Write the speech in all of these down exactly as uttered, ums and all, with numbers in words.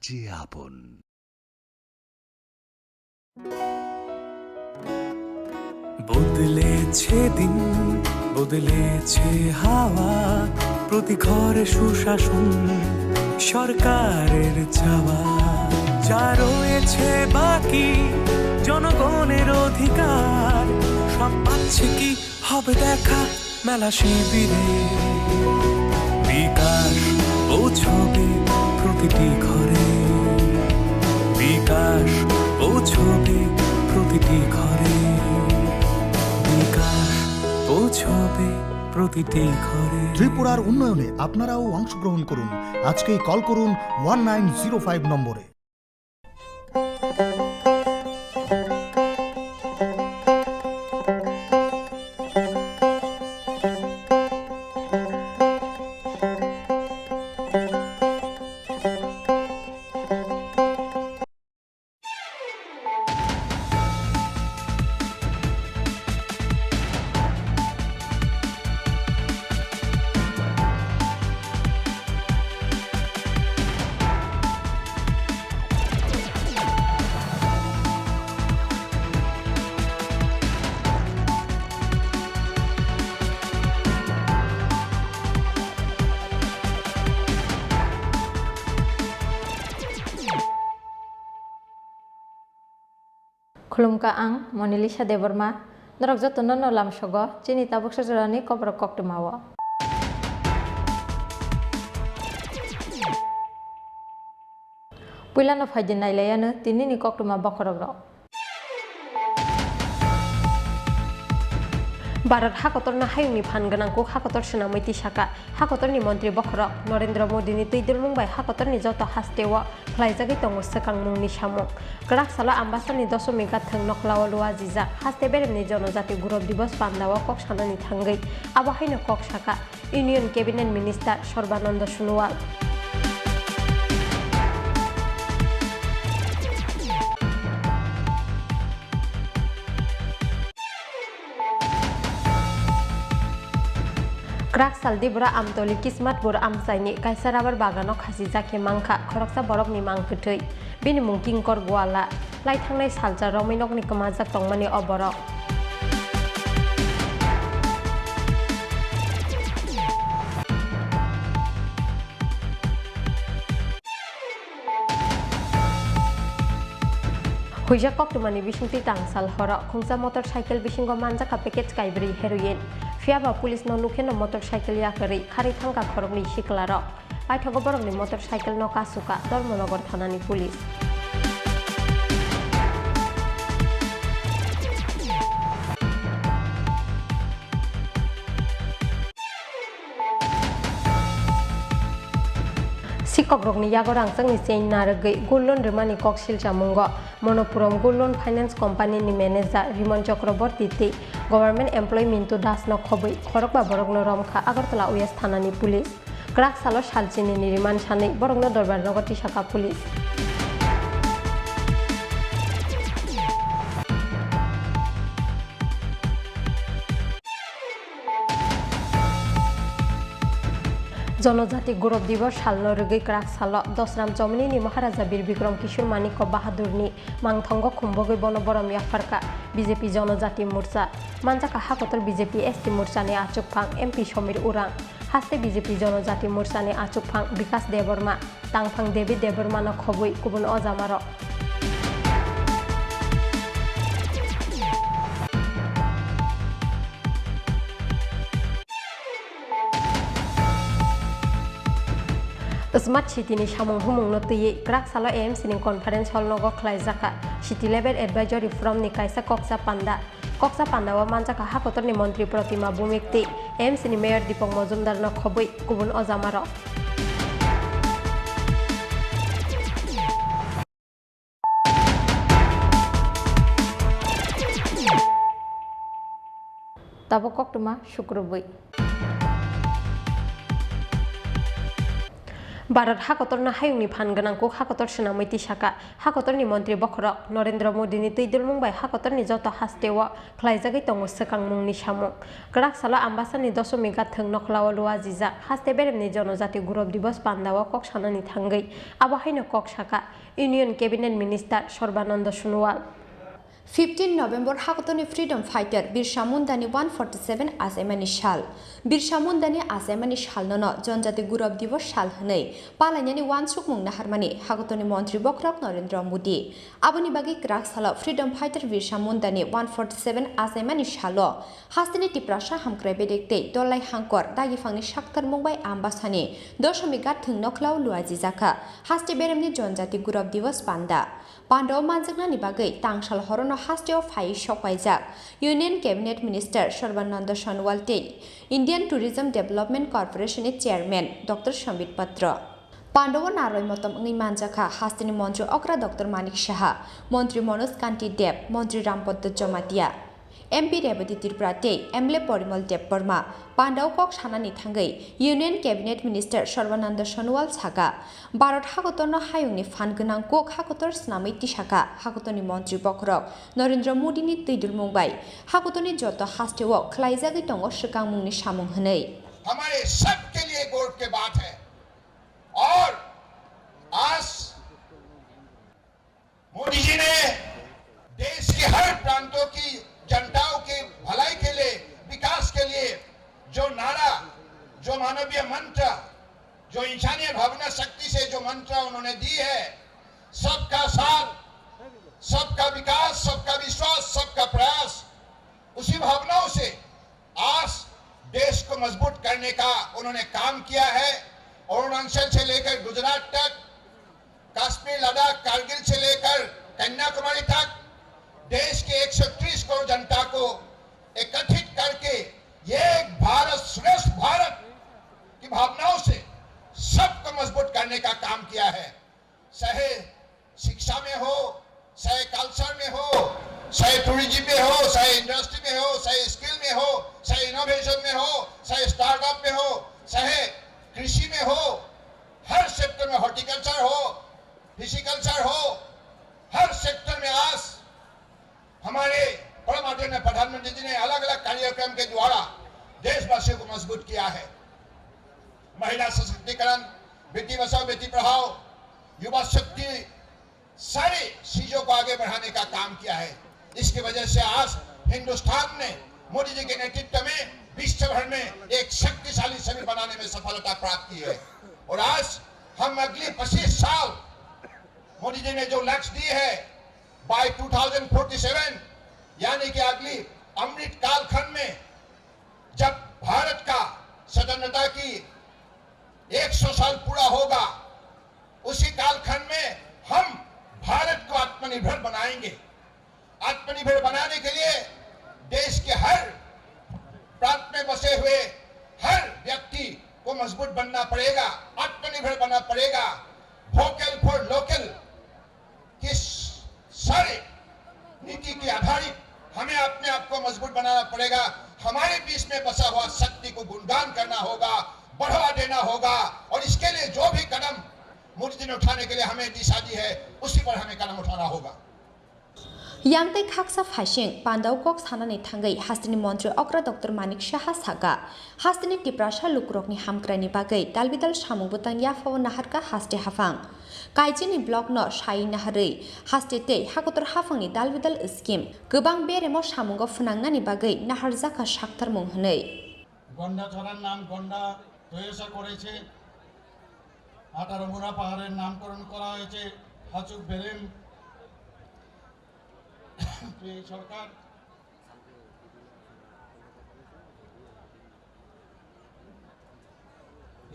সবচেয়ে আপন। বদলেছে দিন, বদলেছে হাওয়া, প্রতি ঘরে সুশাসন সরকারের চাওয়া। যা রয়েছে বাকি জনগণের অধিকার, সব পাচ্ছে কি হবে দেখা মেলা শিবিরে। বিকাশ পৌঁছবে প্রতিটি ঘরে, বিকাশ পৌঁছবে প্রতিটি ঘরে, বিকাশ পৌঁছবে প্রতিটি ঘরে। ত্রিপুরার উন্নয়নে আপনারাও অংশগ্রহণ করুন। আজকেই কল করুন ওয়ান নাইন জিরো ফাইভ নম্বরে। Khulumkha, ang Monalisa Debbarma. Norok jotono no lamsogo chini tabuksa jorani koborok koktwmao. Puilano phaidi nailaiano tinini koktwma bokhorokrok. Bharat hakotorno hayungni phan gwnang kuk hakotor swnamwi tisaka. Hakotorni montri bokhorok Narendra Modini twi dulmung bai hakotorni joto hasteo khlaijagwi tongo swkangmungni samung. Kwrak salo Ambasani Dosomi gathwng nokhlao luajijak haste beremni Jonojati Gurab Divas pandao kok sanani thangwi abo haino kok saka Union Cabinet Minister Sarbananda Sonowal. Kwrak sal Dibra Amtoli Kismatpur amchaini kaisa rubber bagano khasijak khe mankha khoroksa borokni mang kwthwi. Bini mung Kinkor Gwala. Lai thangnai salsa romwi nokni kwmajak tongmani o borok. Huijak koktwmani bisingtwi tangsal horo khungsa motorcycle bisingo manjakha package kaibrwi heroin. Phiyaba police no nukheno motorcycle yakarwi kharwi thangkha khoroknwi siklarok. Paithago borokni motorcycle no kasuka Dharmanagar thanani police. Sikokrokni yago rangchakni chain narwgwi gold loan rwmani kok silchamungo Monopuram Gold Loan Finance Company ni manager Riman Chakraborty tei government employee Mintu Das no khobwi khorokba borokno romkha Agartala West thanani police. Kwrak salo salchini ni remand sanwi borokno Dorbar nogo tisaka police. Jonojati Gurab Divas salno rwgwi kwrak salo Dosram Chomini ni Maharaja Bir Bikram Kishore Manikya Bahadurni mangthongo khumbogwi bono borom yapharkha B J P Jonojati Morcha. Manjakha hakotor B J P S T Morchani achukphang M P Somir Urang. Haste B J P Jonojati Morchani achukphang Bikas Debbarma, tangphang Devi Debbarmano khobwi kubun ojamarok. Smart City ni samung humungno twiwi kwrak salo A M C ni conference hall nogo khlaijakha City Level Advisory Forum ni kaisa koksa panda. Koksa pandao manjakha hakotorni montri Protima Bhumik tei A M C ni mayor Deepak Majumdar no khobwi kubun ojamarok. Tabuk koktwma sukrubwi. Bharat hakotorno hayungni phan gwnang kuk hakotor swnamwi tisaka. Hakotorni montri bokhorok Narendra Modini twi dulmung bai hakotorni joto hasteo khlaijagwi tongo swkangmungni samung. Kwrak salo Ambasani Dosomi gathwng nokhlao luajijak haste beremni Jonojati Gurab Divas pandao kok sanani thangwi abo haino kok saka Union Cabinet Minister Sarbananda Sonowal. Fifteen November hakotorni freedom fighter Birsa Mundani one forty seven achaimani sal. Birsa Mundani achaimani salnono Jonjati Gurab Divas sal hwnwi palainani uansukmung naharmani hakotorni montri bokhorok Narendra Modi. Aboni bagwi kwrak salo freedom fighter Birsa Mundani one forty seven achaimani salo hasteni Tiprasa hamkrai bedek tei Dollai hangkor dagiphangni saktarmung bai Ambasani Dosomi gathwng nokhlao luajijakha haste beremni Jonjati Gurab Divas panda. Pandao manjaknani bagwi tangsal horono hasteo phaiwi sokpaijak Union Cabinet Minister Sarbananda Sonowal tei Indian Tourism Development Corporation ni Chairman Doctor Sambit Patra. Pandao naroi motom wngwi manjakha hasteni montri okra Doctor Manik Saha, montri Manoj Kanti Deb, montri Rampadda Jamatia, M P Rebati Tripura tei M L A Porimal Debbarma. Pandao kok sanani thangwi Union Cabinet Minister Sarbananda Sonowal saka, Bharat hakotorno hayungni phan gwnang kuk hakotor swnamwi tisaka hakotorni montri bokhorok Narendra Modini twi dulmung bai hakotorni joto hasteo khlaijagwi tongo swkangmungni samung hwnwi. हमारे सबके लिए गौरव की बात है। और आज मोदी जी ने देश के हर प्रांतों की जनताओं के भलाई के लिए, विकास के लिए जो नारा, जो मानवीय मंत्र, जो इंसानियत भावना शक्ति से जो मंत्र उन्होंने दी है, सबका साथ, सबका विकास, सबका विश्वास, सबका प्रयास, उसी भावनाओं से आज देश को मजबूत करने का उन्होंने काम किया है। अरुणाचल से लेकर गुजरात तक, कश्मीर, लद्दाख, कारगिल से लेकर कन्याकुमारी तक देश के एक सौ तीस करोड़ जनता को एकत्रित करके ये एक भारत श्रेष्ठ भारत की भावनाओं से सबको मजबूत करने का काम किया है। चाहे शिक्षा में हो, चाहे कल्चर में हो, चाहे टूरिज्म में हो, चाहे इंडस्ट्री में हो, चाहे स्किल में हो, चाहे इनोवेशन में हो, चाहे स्टार्टअप में हो, चाहे कृषि में हो, हर सेक्टर में, हॉर्टिकल्चर हो, फिशिकल्चर हो, हर सेक्टर में आज हमारे परम आदरणीय प्रधानमंत्री जी ने अलग-अलग कार्यक्रम के द्वारा देशवासियों को मजबूत किया है। महिला सशक्तिकरण, बेटी बचाओ, बेटी पढ़ाओ, युवा शक्ति, सारी चीजों को आगे बढ़ाने का काम किया है। इसकी वजह से आज हिंदुस्तान ने मोदी जी के नेतृत्व में विश्व भर में एक शक्तिशाली समिट बनाने में सफलता प्राप्त की है। और आज हम अगली पच्चीस साल मोदी जी ने जो लक्ष्य दिए है, by two thousand forty seven, यानी कि अगली अमृत कालखंड में जब भारत का स्वतंत्रता की एक सौ साल पूरा होगा, उसी कालखंड में हम भारत को आत्मनिर्भर बनाएंगे। आत्मनिर्भर बनाने के लिए देश के हर प्रांत में बसे हुए हर व्यक्ति को मजबूत बनना पड़ेगा, आत्मनिर्भर बनना पड़ेगा। वोकल फॉर लोकल की सारी नीति के आधारित हमें अपने आप को मजबूत बनाना पड़ेगा। हमारे बीच में बसा हुआ शक्ति को गुणगान करना होगा, बढ़ावा देना होगा, और इसके लिए जो भी कदम मोदी जी ने उठाने के लिए हमें दिशा दी है, उसी पर हमें कदम उठाना होगा। Yang tei khaksa phaising pandao kok sanani thangwi hasteni montri okra Doctor Manik Saha saka, hasteni Tiprasa lukurokni hamkraini bagwi dalbidal samung bwtang yaphao naharkha haste haphang. Kaichini blockno sai naharwi haste tei hakotor haphangni dalbidal scheme kwbang beremo samungo phwnangnani bagwi naharjakha saktarmung hwnwi. গন্ডাছড়ার নাম গন্ডা তৈয়সা করেছে, আঠারো মুড়া পাহাড়ের নামকরণ করা হয়েছে হাচুক বেরেম। তো এই সরকার,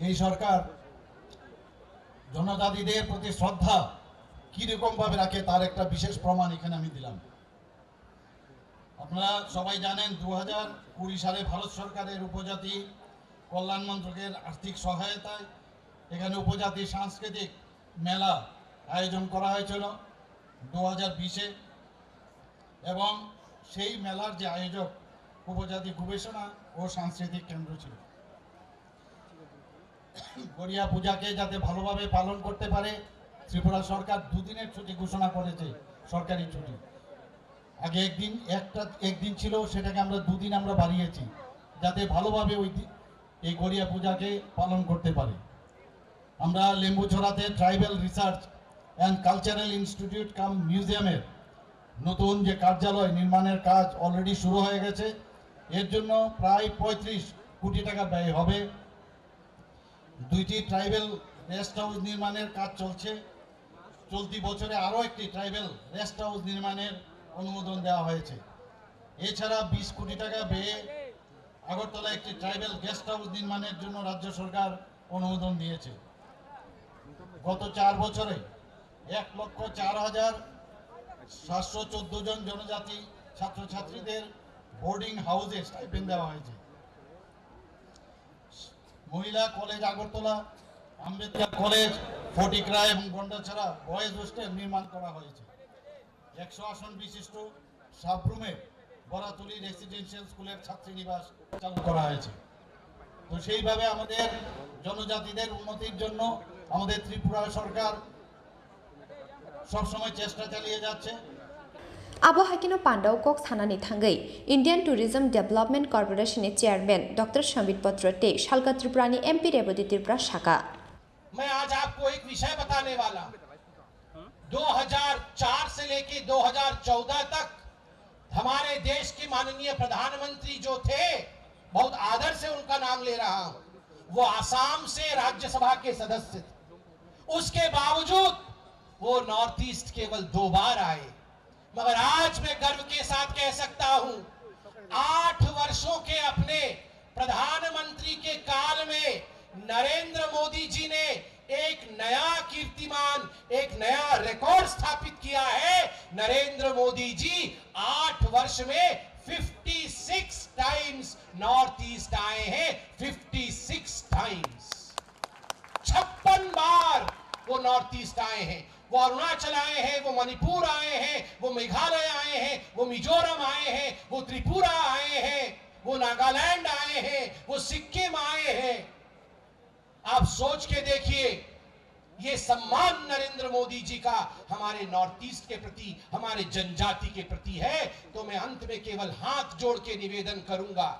এই সরকার জনজাতিদের প্রতি শ্রদ্ধা কিরকম ভাবে রাখে, তার একটা বিশেষ প্রমাণ এখানে আমি দিলাম। আপনারা সবাই জানেন, দু হাজার কুড়ি সালে ভারত সরকারের উপজাতি কল্যাণ মন্ত্রকের আর্থিক সহায়তায় এখানে উপজাতি সাংস্কৃতিক মেলা আয়োজন করা হয়েছিল দু হাজার বিশে, এবং সেই মেলার যে আয়োজক উপজাতি গবেষণা ও সাংস্কৃতিক কেন্দ্র ছিল। গড়িয়া পূজাকে যাতে ভালোভাবে পালন করতে পারে। ত্রিপুরা সরকার দুদিনের ছুটি ঘোষণা করেছে, সরকারি ছুটি। আগে একদিন, একটা একদিন ছিল, সেটাকে আমরা দুদিন আমরা বাড়িয়েছি, যাতে ভালোভাবে ওই দি- এই গড়িয়া পূজাকে পালন করতে পারে। আমরা লেম্বুছড়াতে tribal research and cultural institute cum মিউজিয়ামের নতুন যে কার্যালয় নির্মাণের কাজ অলরেডি শুরু হয়ে গেছে। এর জন্য প্রায় পঁয়ত্রিশ কোটি টাকা ব্যয় হবে। দুইটি ট্রাইবাল রেস্ট হাউস নির্মাণের কাজ চলছে। চলতি বছরে আরও একটি ট্রাইবাল রেস্ট হাউস নির্মাণের অনুমোদন দেওয়া হয়েছে। এছাড়া বিশ কোটি টাকা ব্যয়ে আগরতলা একটি ট্রাইবাল গেস্ট হাউস নির্মাণের জন্য রাজ্য সরকার অনুমোদন দিয়েছে। গত চার বছরে এক লক্ষ চার হাজার সাতশো চোদ্দ জন জনজাতি ছাত্রছাত্রীদের বোর্ডিং হাউসে স্টাইপেন্ড দেওয়া হয়েছে। মহিলা কলেজ আগরতলা, আম্বেদকর কলেজ, ফটিকরা এবং গন্ডাছড়া বয়েজ হোস্টেল নির্মাণ করা হয়েছে। একশো আসন বিশিষ্ট সাবরুমে বরাতুলি রেসিডেন্সিয়াল স্কুলের ছাত্রী নিবাস চালু করা হয়েছে। তো সেইভাবে আমাদের জনজাতিদের উন্নতির জন্য আমাদের ত্রিপুরা সরকার সবসময় চেষ্টা চালিয়ে যাচ্ছে। Abo hai kheno pandao kok sanani thangwi Indian Tourism Development Corporation ni chairman Doctor Sambit Patro tei Salka Tripura ni M P Reboti Tripura saka. मैं आज आपको एक विषय बताने वाला हूं। दो हज़ार चार से लेके दो हज़ार चौदह तक हमारे देश के माननीय प्रधानमंत्री जो थे, बहुत आदर से उनका नाम ले रहा हूं, वो आसाम से राज्यसभा के सदस्य थे। उसके बावजूद वो नॉर्थ ईस्ट केवल दो बार आए, मगर आज मैं गर्व के साथ कह सकता हूं, आठ वर्षों के अपने प्रधानमंत्री के काल में नरेंद्र मोदी जी ने एक नया कीर्तिमान, एक नया रिकॉर्ड स्थापित किया है। नरेंद्र मोदी जी आठ वर्ष में fifty six times north east आए हैं, फिफ्टी सिक्स टाइम्स। छप्पन बार वो नॉर्थ ईस्ट आए हैं, वो अरुणाचल आए हैं, वो मणिपुर आए हैं, वो मेघालय आए हैं, वो मिजोरम आए हैं, वो त्रिपुरा आए हैं, वो नागालैंड आए हैं, वो सिक्किम आए हैं। आप सोच के देखिए, ये सम्मान नरेंद्र मोदी जी का हमारे नॉर्थ ईस्ट के प्रति, हमारे जनजाति के प्रति है। तो मैं अंत में केवल हाथ जोड़ के निवेदन करूंगा,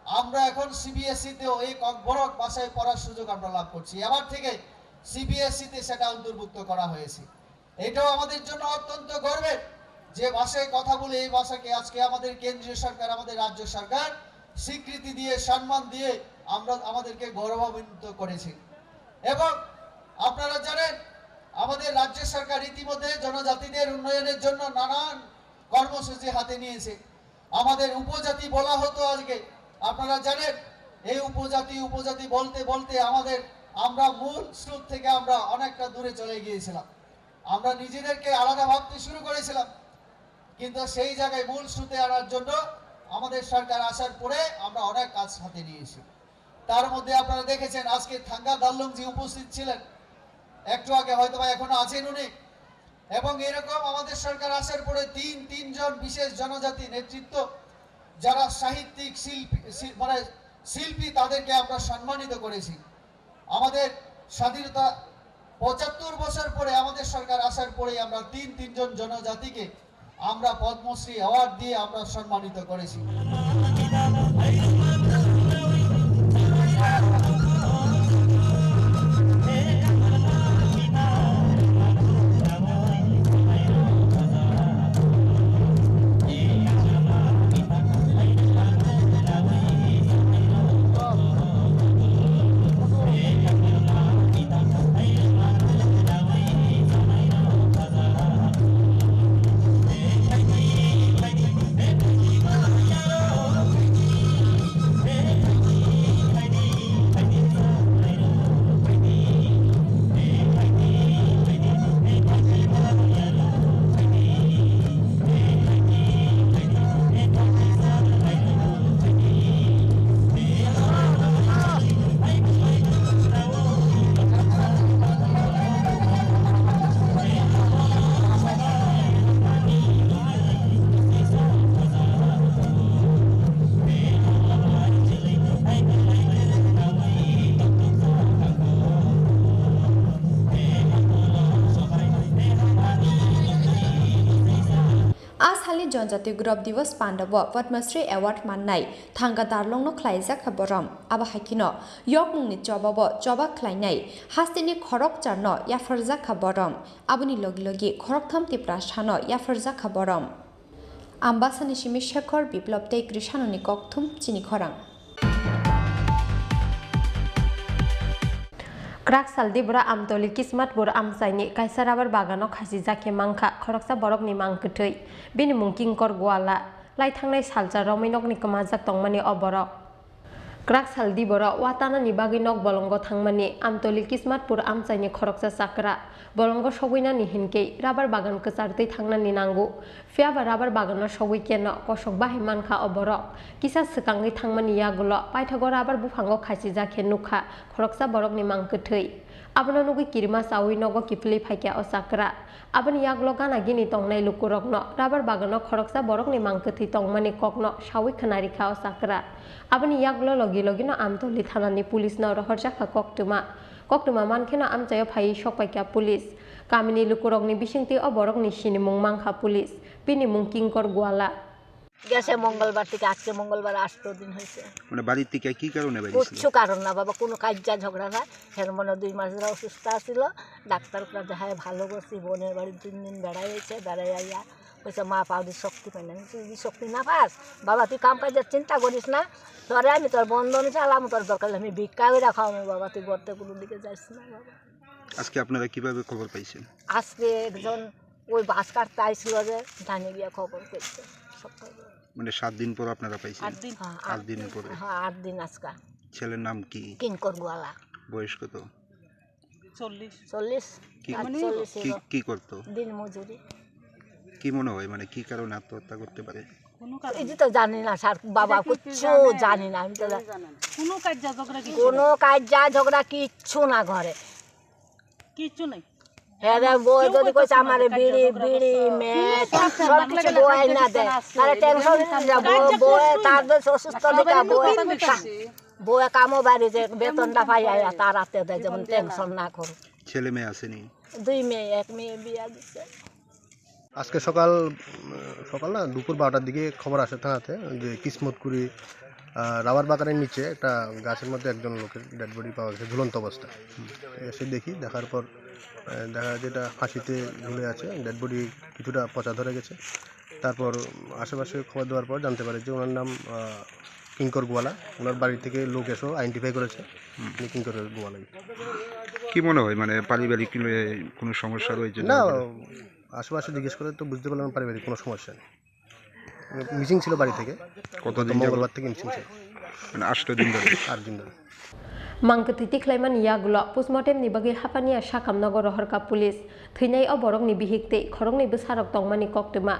আমরা এখন সিবিএসই তেও এই ককবরক ভাষায় পড়ার সুযোগ আমরা লাভ করছি। এবার থেকে সিবিএসই তে সেটা অন্তর্ভুক্ত করা হয়েছে। এটাও আমাদের জন্য অত্যন্ত গর্বের যে ভাষায় কথা বলে, এই ভাষাকে আজকে আমাদের কেন্দ্রীয় সরকার, আমাদের রাজ্য সরকার স্বীকৃতি দিয়ে, সম্মান দিয়ে আমরা, আমাদেরকে গৌরবান্বিত করেছে। এবং আপনারা জানেন, আমাদের রাজ্য সরকার ইতিমধ্যে জনজাতিদের উন্নয়নের জন্য নানান কর্মসূচি হাতে নিয়েছে। আমাদের উপজাতি বলা হতো আজকে, আপনারা জানেন, এই উপজাতি, উপজাতি বলতে বলতে আমাদের, আমরা মূল স্রোত থেকে আমরা অনেকটা দূরে চলে গিয়েছিলাম। আমরা নিজেদেরকে আলাদা ভাবতে শুরু করেছিলাম, কিন্তু সেই জায়গায় মূল স্রোতে আনার জন্য আমাদের সরকার আসার পরে আমরা অনেক কাজ হাতে নিয়েছি। তার মধ্যে আপনারা দেখেছেন, আজকে থাঙ্গা দাল্লুংজি উপস্থিত ছিলেন, একটু আগে, হয়তো বা এখনো আছেন উনি। এবং এরকম আমাদের সরকার আসার পরে তিন তিনজন বিশেষ জনজাতি নেতৃত্ব, যারা সাহিত্যিক, শিল্পী, শি- মানে শিল্পী, তাদেরকে আমরা সম্মানিত করেছি। আমাদের স্বাধীনতা পঁচাত্তর বছর পরে, আমাদের সরকার আসার পরে আমরা তিন তিনজন জনজাতিকে আমরা পদ্মশ্রী অ্যাওয়ার্ড দিয়ে আমরা সম্মানিত করেছি। Janjati Gurab Diwas pandao Padma Shri Award mannai Thanga Darlongno khlaijak kha borom. Abo hai kheno yokmungni chobao choba khlainai hasteni khorokcharno yapharjak kha borom. Aboni logi logi khoroktham Tiprasano yapharjak kha borom. Ambasani simi Shekhar Biplop tei Krishanoni kokthum chini khorang. Kwrak sal Dibora Amtoli Kismatpur amchaini kaisa rabar bagano khasijak khe mankha khoroksa borokni mang kwthwi. Bini mung Kinkor Gwala. Lai thangnai salsa romwi nokni kwmajak tongmani o borok. Kwrak sal Dibora watanani bagwi nok bolongo thangmani Amtoli Kismatpur amchaini khoroksa chakra. Bolongo sogwinani hinkhe rabar bagan kwchartwi thangnani nango. Phiyaba rabar bagano sogwi keno kosok bahai mankha o borok. Kisa swkangwi thangmani yagulo paithago rabar buphango khasijak khe nukha khoroksa borokni mang kwthwi. Abono nugwi kirima chawi nogo kiphilwi phaikha o chakra. Aboni yagulo gana gini tongnai lukurokno rabar bagano khoroksa borokni mang kwthwi tongmani kokno sawi khwnarikha o chakra. Aboni yagulo logi logino Amtoli thanani police no rohorjakha koktwma. Koktwma mankheno amchaio phaiwi sokpaikha police. Kamini lukurokni bisingtwi o borokni sinimung mankha police. Bini mung Kinkor Gwala. গেছে মঙ্গলবার থেকে, আজকে মঙ্গলবার আষ্ট দিন হয়েছে। মানে বাড়ির থেকে কি কারণে বেরিয়েছিল? কিচ্ছু কারণ না বাবা, কোনো কাজ্জা ঝগড়া না। হের মনে দুই মাস ধরে অসুস্থ আছিল, ডাক্তার করে দেখায় ভালো করছি। বোনের বাড়ি তিন দিন বেড়াই হয়েছে, বেড়াই আইয়া কইছে, "মা, পাউরি শক্তি পাই না।" আমি বলছি, "তুই শক্তি না পাস? বাবা, তুই কাম কাজের চিন্তা করিস না, তোরে আমি তোর বন্ধন চালাম, তোর দরকার হলে আমি ভিক্ষা করে খাওয়াবো বাবা, তুই গর্তে কোনো দিকে যাস না বাবা।" আজকে আপনারা কিভাবে খবর পাইছেন? আজকে একজন ওই বাস কাটতে আইছিল যে, জানি গিয়া খবর পেয়েছে সকালে। মানে সাত দিন পর আপনারা পাইছেন? আট দিন। হ্যাঁ, আট আট দিন দিন। পরে। হ্যাঁ, আট দিন আজকা। ছেলের নাম কি? কিঙ্কর গোয়ালা। বয়স কত? চল্লিশ। চল্লিশ। কি, আর মানে চল্লিশ কি, এরকম। কি করতো? দিন মজুরি। কি মনে হয়, মানে, কি কারণে আত্মহত্যা করতে পারে? কোনো কারণ এই যে তো জানি না স্যার, বাবা, এটা কি, কি কিচ্ছু জানে? জানি না, আমি তো কেউ জানে না। কোনো কাজ যা ঝগড়া কিছু কোনো নেই। কাজ যা ঝগড়া কিচ্ছু না ঘরে। কিচ্ছু নেই। হ্যাঁ রে, বউ কেউ যদি করতেছে কইছে না আমারে যে কাজ বিড়ি, যা ঝগড়া বিড়ি, করছে। মেট, কোনো সব কাজ কিছু যা বউ ঝগড়া আইনা কিছু দেয়। না আছে। তাহলে টেনশন হয়ে যাবো। কাজ বউ করছে তার না। বেশ অসুস্থ দেখা বউ। বউয়ে কামও বাইরে যে বেতনটা পাই আয়া তার হাতে দেয়, যেমন টেনশন না করো। ছেলে মেয়ে আসেনি? দুই মেয়ে, এক মেয়ে বিয়া দিছে। আজকে সকাল, উম, সকাল না, দুপুর বারোটার দিকে খবর আসে থানাতে যে কিসমতকুড়ি, আহ, রাবার বাগানের নিচে একটা গাছের মধ্যে একজন লোকের ডেড বডি পাওয়া গেছে ঝুলন্ত অবস্থায়। হুম। এসে দেখি, দেখার পর, আহ, দেখা যায় যে এটা ফাঁসিতে ঝুলে আছে, ডেড বডি কিছুটা পচা ধরে গেছে। তারপর আশেপাশে খবর দেওয়ার পর জানতে পারি যে ওনার নাম, আহ, কিঙ্কর গোয়ালা, ওনার বাড়ি থেকে লোক এসেও আইডেন্টিফাই করেছে হুম। উনি কিঙ্কর গোয়ালাই। কি মনে হয়, মানে, পারিবারিক, এ, কোনো সমস্যা রয়েছে না, জানা গেল? আশেপাশে জিজ্ঞেস করে তো বুঝতে পারলাম পারিবারিক কোনো সমস্যা নেই। মিসিং ছিল বাড়ি থেকে। কতদিন গত যাবত? মঙ্গলবার থেকে মিসিং ছিল। মানে আষ্ট দিন ধরে? আট দিন ধরে। Mang kwthwi tikhlaimani yagulo postmortem ni bagwi hapaniya sakam nogo rohorkha police. Thwinai o borokni bihik tei khoroknwi bwsarok tongmani koktwma.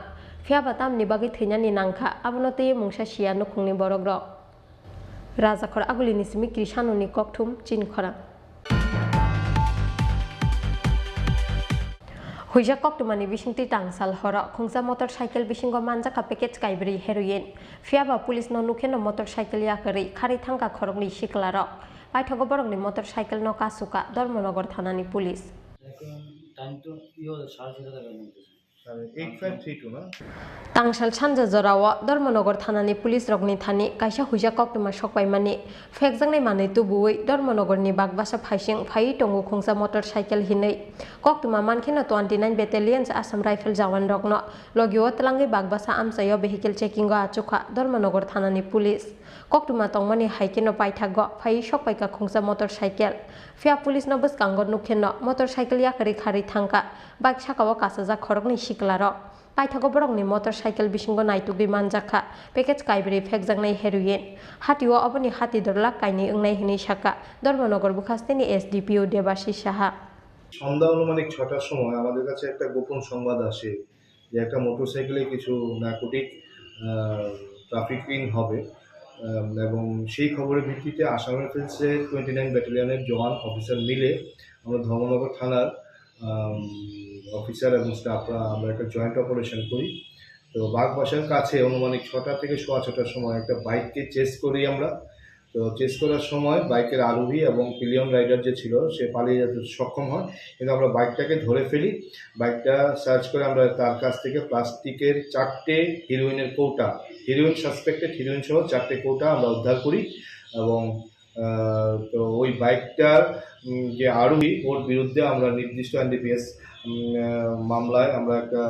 Phiyaba tamni bagwi thwinani nangkha, abono twiwi mungsa siya nukhungni borokrok. Rajakhor Agulini simi Krishanoni kokthum chini khorang. Huijak koktwmani bisingtwi tangsal horo khungsa motor cycle bisingo manjakha package kaibrwi heroin. Phiyaba police no nukheno motor cycle yakarwi kharwi thangkha khoroknwi siklarok. Paithago borokni motor cycle no kasukha Dharmanagar thanani police. এখন টাইম তো কি হলো, সাড়ে ছয়টা থেকে মনে হচ্ছে। Eight five three two na? Tangsal sanja jorao Dharmanagar thanani police rokni thani kaisa huijak koktwma sokpaimani phekjaknai manwi tubuwi Dharmanagarni Bagbasa phaising phaiwi tongo khungsa motor cycle hinwi. Koktwma mankheno twenty nine Battalions Assam Rifle jawan rokno logio twlangwi Bagbasa amchaio vehicle checkingo achukha Dharmanagar thanani police. Koktwma tongmani hai kheno paithago phaiwi sokpaikha khungsa motor cycle. Phiya police no bwskango nukheno motor cycle yakarwi kharwi thangkha. Bike sakao kasajak khoroknwi siklarok. Paithago borokni motor cycle bisingo naitugwi manjakha package kaibrwi phekjaknai heroin. Hatio oboni hati dor lakh kainwi wngnai hwnwi sakha Dharmanagar bwkhasteni S D P O Debashish Saha. সন্ধ্যা আনুমানিক ছটার সময় আমাদের কাছে একটা গোপন সংবাদ আসে যে একটা মোটরসাইকেলে কিছু নার্কোটিক, আহ, ট্রাফিকিং হবে, আহ, এবং সেই খবরের ভিত্তিতে আসাম রাইফেলসের টোয়েন্টি নাইন ব্যাটালিয়নের জওয়ান অফিসার মিলে আমরা ধর্মনগর থানার, আম, অফিসার এবং স্টাফরা আমরা একটা জয়েন্ট অপারেশন করি। তো বাগবাসার কাছে আনুমানিক ছটা থেকে সোয়া ছটার সময় একটা বাইককে চেস করি আমরা। তো চেস করার সময় বাইকের আরোহী এবং পিলিয়ন রাইডার যে ছিল, সে পালিয়ে যেতে সক্ষম হয়, কিন্তু আমরা বাইকটাকে ধরে ফেলি। বাইকটা সার্চ করে আমরা তার কাছ থেকে প্লাস্টিকের চারটে হিরোইনের কৌটা, হিরোইন সাসপেক্টেড হিরোইন সহ চারটে কৌটা আমরা উদ্ধার করি। এবং আহ, তো ওই বাইকটার উম, যে আরোহী, ওর বিরুদ্ধে আমরা নির্দিষ্ট এনডিপিএস মামলায় আমরা একটা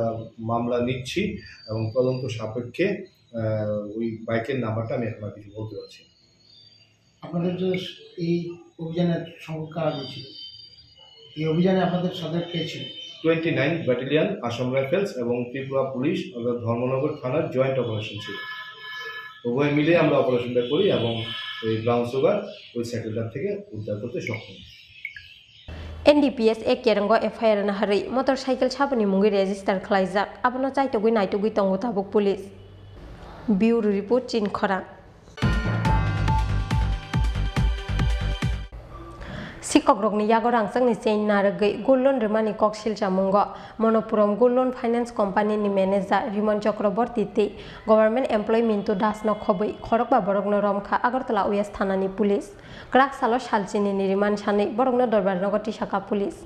মামলা নিচ্ছি এবং তদন্ত সাপেক্ষে আহ, ওই বাইকের নাম্বারটা আমি এখন আর কিছু বলতে পারছি না। আপনাদের যে এই অভিযানের সঙ্গে কারা রয়েছিল, এই অভিযানে আপনাদের সাথে কে ছিল? টোয়েন্টি নাইন ব্যাটালিয়ন আসাম রাইফেলস এবং ত্রিপুরা পুলিশ, অর্থাৎ ধর্মনগর থানার জয়েন্ট অপারেশন ছিল। উভয় মিলে আমরা অপারেশনটা করি এবং ওই ব্রাউন সুগার ওই সাইকেলটার থেকে উদ্ধার করতে সক্ষম হই। N D P S A Kerong o F I R naharwi motorcycle saboni mungwi register khlaijak, abono chaitogwi naitogwi tongo tabuk police. Bureau report, Chinkhorang. Sikokrokni yago rangchakni chain narwgwi gold loan rwmani kok silchamungo Monopuram Gold Loan Finance Company ni manager Rimon Chakraborty tei government employee Mintu Das no khobwi khorokba borokno romkha Agartala West Thana ni police. Kwrak salo sal chini ni rimani sanwi borokno Dorbar nogo tisaka police.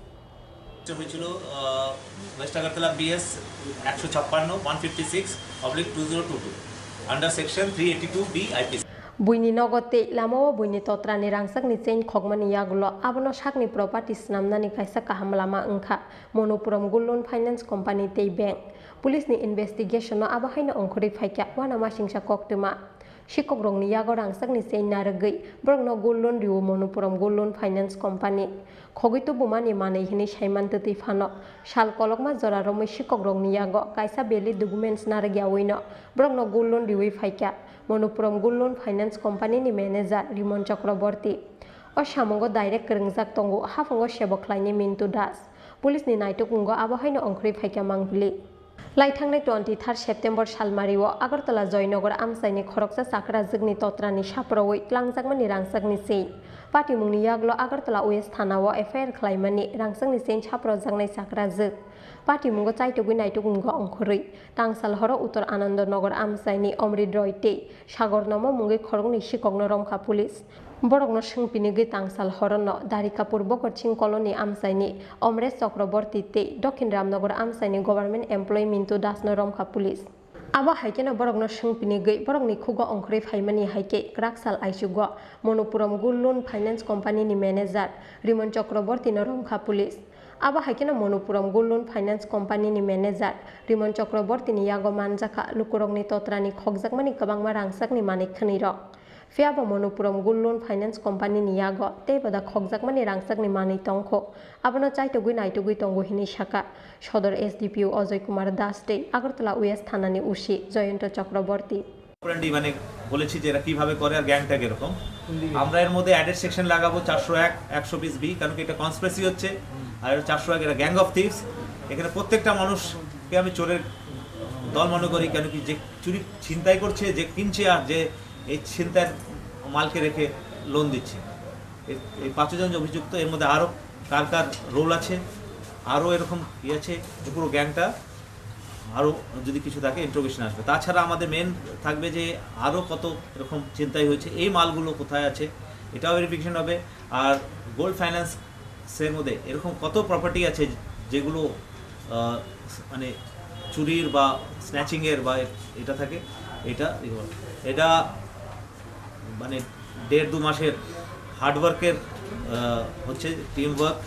হয়েছিল, আহ, ওয়েস্ট Agartala BS একশো ছাপ্পান্ন, one fifty six oblique two zero two two, under section three eighty two B IPC. Buini nogo tei lamao buini totrani rangchakni chain khokmani yagulo abono sakni property swnamnani kaisa kaham lama wngkha Monopuram Gold Loan Finance Company tei bank. Police ni investigation no abo haino ongkhorwi phaikha uanamasingcha koktwma. Sikokrokni yago rangchakni chain narwgwi borokno gold loan rwo Monopuram Gold Loan Finance Company. Khogwi tubumani manwi hwnwi saiman twtwi phano sal kolokma jora romwi sikokrokni yago kaisa valid documents narwk yaui no borokno gold loan riwi phaikha Monopuram Gold Loan Finance Company ni manager Rimon Chakraborty. O samungo direct kwrwngjak tongo haphango sebo khlainai Mintu Das. Police ni naitukmungo abo haino ongkhorwi phaikha mangpili. Lai thangnai twenty third September salmario Agartala Joynagar amchaini khoroksa chakrajwkni totrani saprowi tlangjakmani rangchakni chain. Patimungni yagulo Agartala West Thana-o F I R khlaimani rangchakni chain saprojaknai chakrajwk. Patimungo chaitugwi naitukmungo ongkhorwi tangsal horo Uttor Anando Nagar amchaini Omrit Roy tei Sagor Nomo mungwi khoroknwi sikokno romkha police. Borokno swngpinigwi tangsal horono Darikapur Bokorsing Colony amchaini Omresh Chakraborty tei Dokhin Ramnagar amchaini government employee Mintu Das no romkha police. Abo hai kheno borokno swngpinigwi borokni khugo ongkhorwi phaimani hai khe kwrak sal aichugo Monopuram Gold Loan Finance Company ni manager Rimon Chakraborty no romkha police. Abo hai kheno Monopuram Gold Loan Finance Company ni manager Rimon Chakraborty ni yago manjakha lukurokni totrani khokjakmani kwbangma rangchakni manwi khwnwi rok. Phiya bo Monopuram Gold Loan Finance Company ni yago tei boda khokjakmani rangchakni manwi tongkho, abono chaitugwi naitugwi tongo hinwi sakha Sodor S D P O Ajoy Kumar Das tei Agartala West Thana ni O C Jayanta Chakraborty. Differently মানে বলেছি যে এরা কিভাবে করে আর গ্যাংটা কিরকম। আমরা এর মধ্যে অ্যাডেড সেকশন লাগাবো চারশো এক, একশো বিশ বি, কারণ কি এটা কনস্পিরেসি হচ্ছে। আর এটা চারশো এক, এটা গ্যাং অফ থিভস। এখানে প্রত্যেকটা মানুষকে আমি চোরের দল মনে করি, কেন কি যে চুরি ছিনতাই করছে, যে কিনছে আর যে এই ছিনতাইয়ের মালকে রেখে লোন দিচ্ছে। এই, এই পাঁচজন যে অভিযুক্ত, এর মধ্যে আরও কার কার রোল আছে, আরও এরকম ইয়ে আছে, এই পুরো গ্যাংটা আরও যদি কিছু থাকে ইন্ট্রোগেশন আসবে। তাছাড়া আমাদের মেন থাকবে যে আরও কত এরকম ছিনতাই হয়েছে, এই মালগুলো কোথায় আছে, এটাও ভেরিফিকেশন হবে। আর গোল্ড ফাইন্যান্সের মধ্যে এরকম কত প্রপার্টি আছে যেগুলো, আহ, মানে চুরির বা স্ন্যাচিংয়ের বা এটা থাকে, এটা ইয়ে হবে। এটা মানে দেড় দু মাসের হার্ডওয়ার্কের, আহ, হচ্ছে টিম ওয়ার্ক।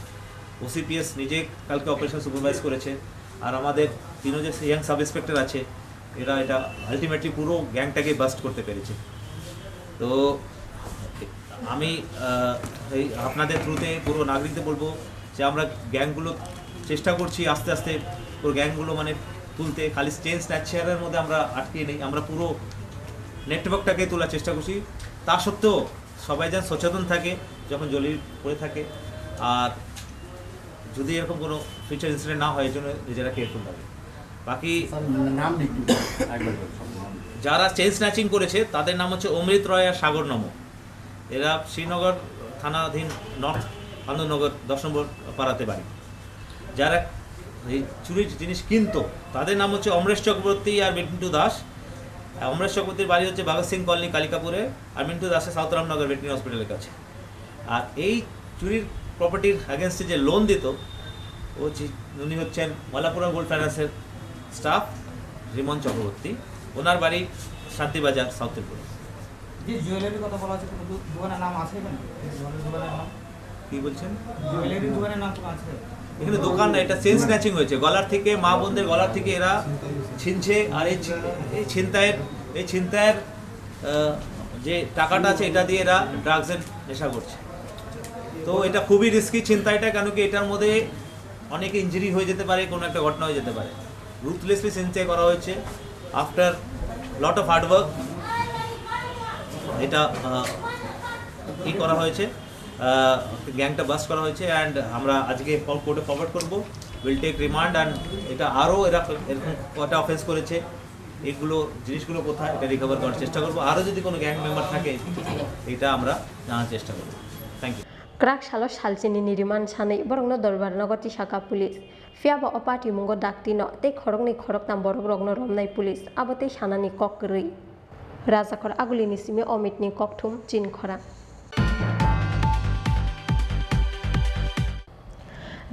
ওসিপিএস নিজে কালকে অপারেশন সুপারভাইজ করেছে, আর আমাদের তিনও যে ইয়াং সাব ইন্সপেক্টর আছে, এরা এটা আলটিমেটলি পুরো গ্যাংটাকে বাস্ট করতে পেরেছে। তো আমি, আহ, এই আপনাদের থ্রুতে পুরো নাগরিকদের বলবো যে আমরা গ্যাংগুলো চেষ্টা করছি আস্তে আস্তে পুরো গ্যাংগুলো মানে তুলতে। খালি চেইন স্ন্যাচারের মধ্যে আমরা আটকে নেই, আমরা পুরো নেটওয়ার্কটাকে তোলার চেষ্টা করছি। তা সত্ত্বেও সবাই যেন সচেতন থাকে যখন জলের পড়ে থাকে, আর যদি এরকম কোনো ফিউচার ইনসিডেন্ট না হয়, এই জন্য নিজেরা কেয়ারফুল থাকে। বাকি স্যার, নাম একটু একবার বলুন, সব নাম। যারা চেইন স্ন্যাচিং করেছে, তাদের নাম হচ্ছে অমৃত রয় আর সাগর নম। এরা শ্রীনগর থানাধীন নর্থ আনন্দনগর দশ নম্বর পাড়াতে বাড়ি। যারা এই চুরির জিনিস কিনতো, তাদের নাম হচ্ছে অমরেশ চক্রবর্তী আর মিন্টু দাস। অমরেশ চক্রবর্তীর বাড়ি হচ্ছে ভগৎ সিং কলোনি কালিকাপুরে, আর মিন্টু দাসের সাউথ রামনগর ভেটেরিনারি হসপিটালের কাছে। আর এই চুরির প্রপার্টির অ্যাগেনস্টে যে লোন দিত, ও যে, উনি হচ্ছেন মালাপুরাম গোল্ড ফাইন্যান্সের স্টাফ রিমন চক্রবর্তী। ওনার বাড়ি শান্তিবাজার, সাউথ ত্রিপুরা। যে জুয়েলারির কথা বলা হচ্ছে, কোনো দো-, দোকানের নাম আছে এখানে? জুয়েলারি দোকানের নাম? কি বলছেন? জুয়েলারি দোকানের নাম কোনো আছে? এখানে দোকান না, এটা চেইন স্ন্যাচিং হয়েছে। গলার থেকে, মা বোনদের গলার থেকে এরা ছিনছে। আর এই ছি-, এই ছিনতাইয়ের, এই ছিনতাইয়ের, আহ, যে টাকাটা আছে, এটা দিয়ে এরা ড্রাগসের নেশা করছে। তো এটা খুবই রিস্কি ছিনতাইটা, কেন কি এটার মধ্যে অনেকে ইনজুরি হয়ে যেতে পারে, কোনো একটা ঘটনা হয়ে যেতে পারে। রুথলেসলি ছিনতাই করা হয়েছে। After lot of hard work এটা, আহ, ই করা হয়েছে, গ্যাংটা বাস্ট করা হয়েছে। অ্যান্ড আমরা আজকে কোর্টে ফরওয়ার্ড করবো। Will take remand. অ্যান্ড এটা আরও এরা এরকম কটা অফেন্স করেছে, এগুলো, জিনিসগুলো কোথায়, এটা রিকভার করার চেষ্টা করবো। আরও যদি কোনো গ্যাং মেম্বার থাকে, এটা আমরা জানার চেষ্টা করবো। Thank you. Kwrak salo salchini ni riman sanwi borokno dorbar nogo tisaka police. Phiya ba o patimungo daktino tei khoroknwi khoroktam borokrokno romnai police, abo tei sanani kok kwrwi. Rajakhor Agulini simi Omitni kokthum Chinkhorang.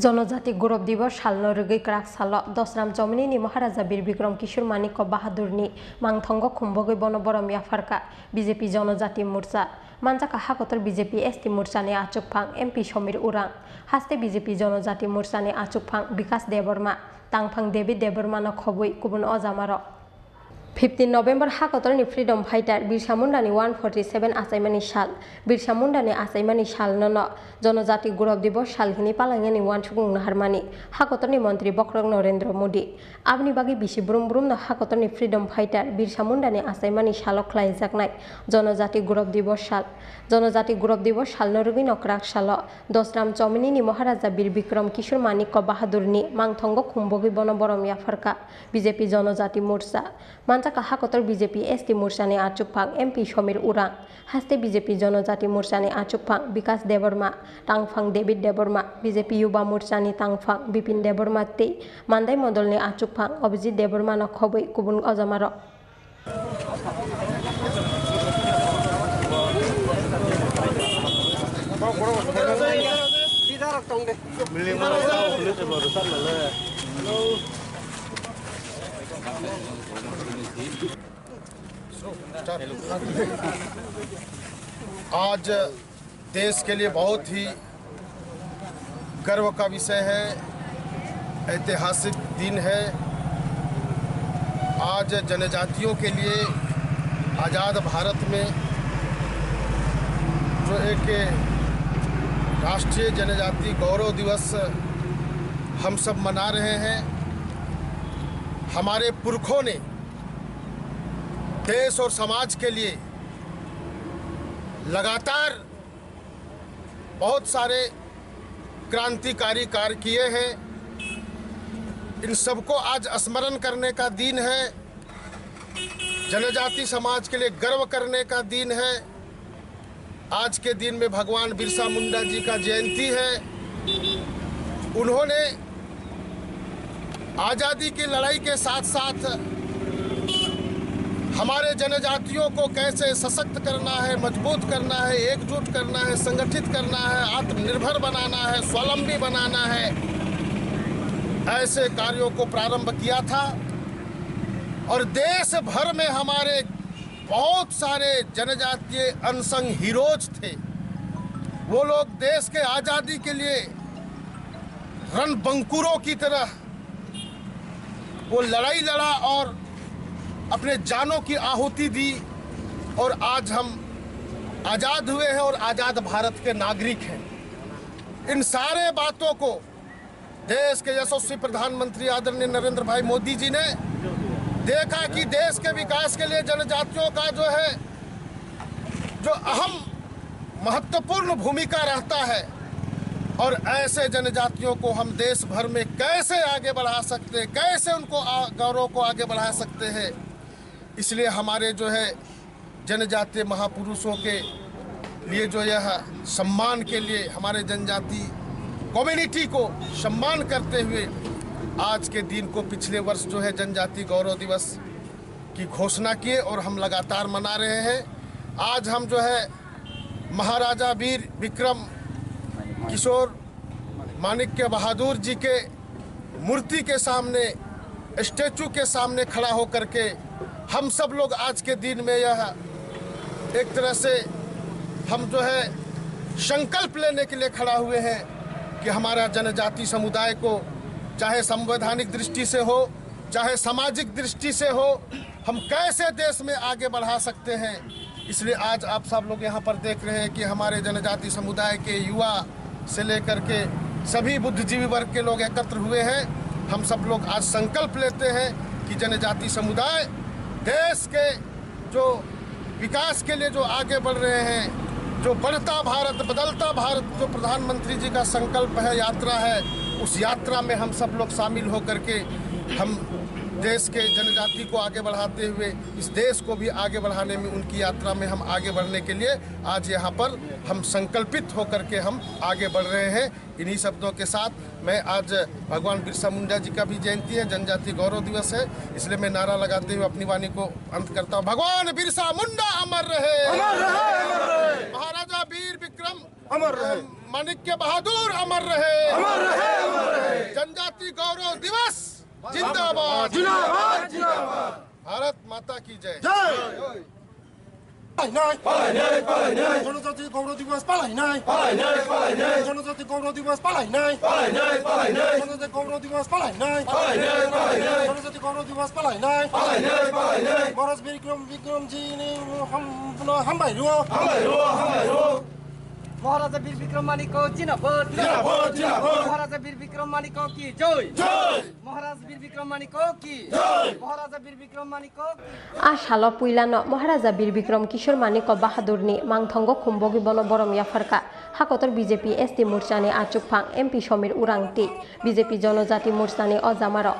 Jonojati Gurub Dibo salno rwgwi kwrak salo Dosram Chominini Maharaja Bir Bikram Kishore Manikya Bahadurni mangthongo khumbogwi bono borom yapharkha B J P Jonojati Morcha. Manjakha hakotor B J P S T Morchani achukphang M P Somir Urang, haste B J P Jonojati Morchani achukphang Bikas Debbarma, tangphang David Debbarmano khobwi kubun ojamarok. Fifteen November hakotorni Freedom Fighter Birsa Mundani one forty seven achaimani sal. Birsa Mundani achaimani salno no Jonojati Gurub Dibo sal hwnwi palangyani uansukmung naharmani hakotorni montri bokhorok Narendra Modi. Aboni bagwi bisi brum brumno hakotorni Freedom Fighter Birsa Mundani achaimani salo khlaijaknai Jonojati Gurub Dibo sal. Jonojati Gurub Dibo salno rwgwino kwrak salo Dosram Chominini Maharaja Bir Bikram Kishore Manikya Bahadurni mangthongo khumbogwi bono borom yapharkha B J P Jonojati Morcha. Manjakha hakotor B J P S T Morchani achukphang M P Somir Urang, haste B J P Jonojati Morchani achukphang Bikas Debbarma, tangphang David Debbarma, B J P Yuba Morchani tangphang Bipin Debbarma tei Mandai Mondolni achukphang Abhijit Debbarmano khobwi kubun ojamarok. आज देश के लिए बहुत ही गर्व का विषय है, ऐतिहासिक दिन है। आज जनजातियों के लिए आज़ाद भारत में जो एक राष्ट्रीय जनजाति गौरव दिवस हम सब मना रहे हैं, हमारे पुरखों ने देश और समाज के लिए लगातार बहुत सारे क्रांतिकारी कार्य किए हैं। इन सबको आज स्मरण करने का दिन है, जनजाति समाज के लिए गर्व करने का दिन है। आज के दिन में भगवान बिरसा मुंडा जी का जयंती है। उन्होंने आज़ादी की लड़ाई के साथ साथ हमारे जनजातियों को कैसे सशक्त करना है, मजबूत करना है, एकजुट करना है, संगठित करना है, आत्मनिर्भर बनाना है, स्वावलंबी बनाना है, ऐसे कार्यों को प्रारंभ किया था। और देश भर में हमारे बहुत सारे जनजातीय अनसंग हीरोज थे। वो लोग देश के आज़ादी के लिए रणबंकुरों की तरह वो लड़ाई लड़ा और अपने जानों की आहुति दी और आज हम आज़ाद हुए हैं और आज़ाद भारत के नागरिक हैं। इन सारे बातों को देश के यशस्वी प्रधानमंत्री आदरणीय नरेंद्र भाई मोदी जी ने देखा कि देश के विकास के लिए जनजातियों का जो है, जो अहम महत्वपूर्ण भूमिका रहता है और ऐसे जनजातियों को हम देश भर में कैसे आगे बढ़ा सकते हैं, कैसे उनको आ-, गौरव को आगे बढ़ा सकते हैं। इसलिए हमारे जो है जनजातीय महापुरुषों के लिए जो यह सम्मान के लिए हमारे जनजाति कम्युनिटी को सम्मान करते हुए आज के दिन को पिछले वर्ष जो है जनजाति गौरव दिवस की घोषणा किए और हम लगातार मना रहे हैं। आज हम जो है महाराजा वीर विक्रम किशोर माणिक्य बहादुर जी के मूर्ति के सामने, स्टैचू के सामने खड़ा होकर के हम सब लोग आज के दिन में यह एक तरह से हम जो है संकल्प लेने के लिए खड़ा हुए हैं कि हमारा जनजाति समुदाय को चाहे संवैधानिक दृष्टि से हो, चाहे सामाजिक दृष्टि से हो, हम कैसे देश में आगे बढ़ा सकते हैं। इसलिए आज आप सब लोग यहाँ पर देख रहे हैं कि हमारे जनजाति समुदाय के युवा से लेकर के सभी बुद्धिजीवी वर्ग के लोग एकत्र हुए हैं। हम सब लोग आज संकल्प लेते हैं कि जनजाति समुदाय देश के जो विकास के लिए जो आगे बढ़ रहे हैं, जो बढ़ता भारत, बदलता भारत, जो प्रधानमंत्री जी का संकल्प है, यात्रा है, उस यात्रा में हम सब लोग शामिल होकर के हम देश के जनजाति को आगे बढ़ाते हुए इस देश को भी आगे बढ़ाने में, उनकी यात्रा में हम आगे बढ़ने के लिए आज यहाँ पर हम संकल्पित होकर के हम आगे बढ़ रहे हैं। इन्हीं शब्दों के साथ मैं आज भगवान बिरसा मुंडा जी का भी जयंती है, जनजाति गौरव दिवस है, इसलिए मैं नारा लगाते हुए अपनी वाणी को अंत करता हूँ। भगवान बिरसा मुंडा अमर रहे। अमर रहे, अमर रहे। महाराजा वीर विक्रम अमर रहे। माणिक्य बहादुर अमर रहे। अमर रहे, अमर रहे। जनजाति गौरव दिवस जिंदाबाद। जिंदाबाद, जिंदाबाद। भारत माता की जय। জয়। পালাই নাই। পালাই নাই, পালাই নাই। জনজাতি গৌরব দিবস পালাই নাই। পালাই নাই, পালাই নাই। জনজাতি গৌরব দিবস পালাই নাই। পালাই নাই, পালাই নাই। জনজাতি গৌরব দিবস পালাই নাই। পালাই নাই, পালাই নাই। জনজাতি গৌরব দিবস পালাই নাই। পালাই নাই, পালাই নাই। মহারাজ বিক্রম, বিক্রম জি নি হাম-, হামবাই রুও। হামবাই রুও, হামবাই রুও। মহারাজা বীর বিক্রম মানিক্য জিন্দাবাদ। জিন্দাবাদ, জিন্দাবাদ। মহারাজা বীর বিক্রম মানিক্য কি জয়। জয়। মহারাজ বীর বিক্রম মানিক্য কি জয়। মহারাজা বীর বিক্রম মানিক্য কি জয়। A salo puilano Maharaja Bir Bikram Kishore Manikya Bahadurni mangthango khumbogi bono borom yapharkha. Hakotor B J P S T morchani achukphang M P Somir Urang tei B J P Jonojati Morchani o jamarok.